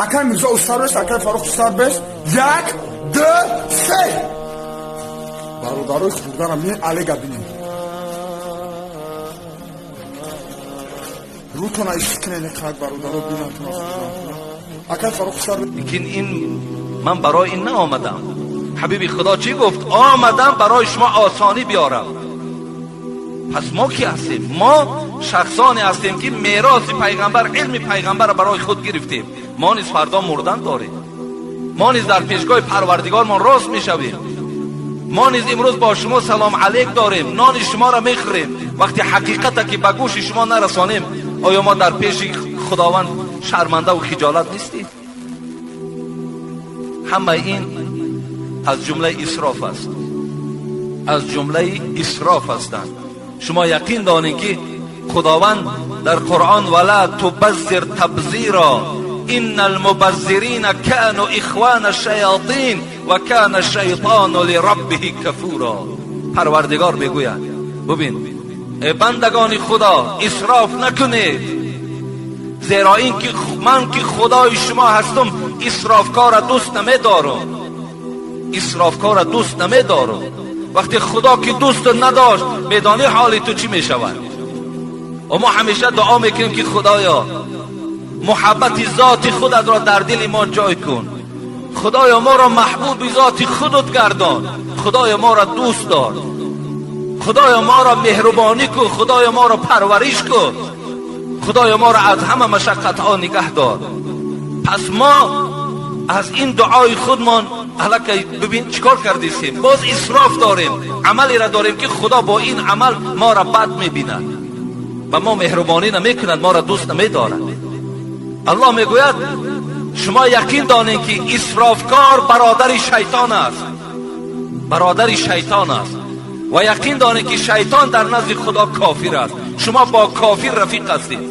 Акай Мирзо устарбес, акай Фарух устарбес. Як, ду, се. Бародарои хурдара ми алега бинем. Рутона искнене қад бародаро бинатона хурдантона. Акай Фарух устарбес. Лекин ин ман барои ин наомадам. Ҳабиби Худо чӣ гуфт? Омадам барои шумо осонӣ биёрам. Пас мо кӣ ҳастем? Мо шахсоне ҳастем, ки мероси пайғамбар, илми пайғамбарро барои худ гирифтем. Мо низ фардо мурдан дорем. Мо низ дар пешгоҳи Парвардигормон рост мешавем. Мо низ имрӯз бо шумо салом алейк дорем, нони шуморо мехӯрем. Вақте ҳақиқата ки ба гӯши шумо нарасонем, оё мо дар пеши Худованд шармандаву хиҷолат нестем? Ҳамаи ин аз ҷумлаи исроф аст, аз ҷумлаи исроф ҳастанд. Шумо яқин донед, ки Худованд дар Қуръон: «Вала тубаззир табзира, инна алмубаззирина кану ихвана шаятин ва кана шайтону лираббиҳи кафура». Парвардигор мегӯяд: бубин, э бандагони Худо, исроф накунед, зеро ин ки ман, ки Худои шумо ҳастам, исрофкора дӯст намедорам, исрофкора дӯст намедорам. Вақте Худо ки дӯст надошт, медонӣ ҳоли ту чӣ мешавад? Ва мо ҳамеша дуо мекунем, ки Худоё, муҳаббати зоти худатро дар дили мо ҷой кун, Худоё, моро маҳбуби зоти худат гардон, Худоё, моро дӯст дор, Худоё, моро меҳрубонӣ кун, Худоё, моро парвариш кун, Худоё, моро аз ҳама машаққатҳо нигаҳ дор. Пас мо аз ин дуои худмон аллакай бибин чӣ кор кардисем. Боз исроф дорем, амалеро дорем, ки Худо бо ин амал моро бад мебинад, ба мо меҳрубонӣ намекунад, моро дӯст намедорад. Аллоҳ мегӯяд: шумо яқин донед, ки исрофкор бародари шайтон аст, бародари шайтон аст, ва яқин донед, ки шайтон дар назди Худо кофир аст. Шумо бо кофир рафиқ ҳастед.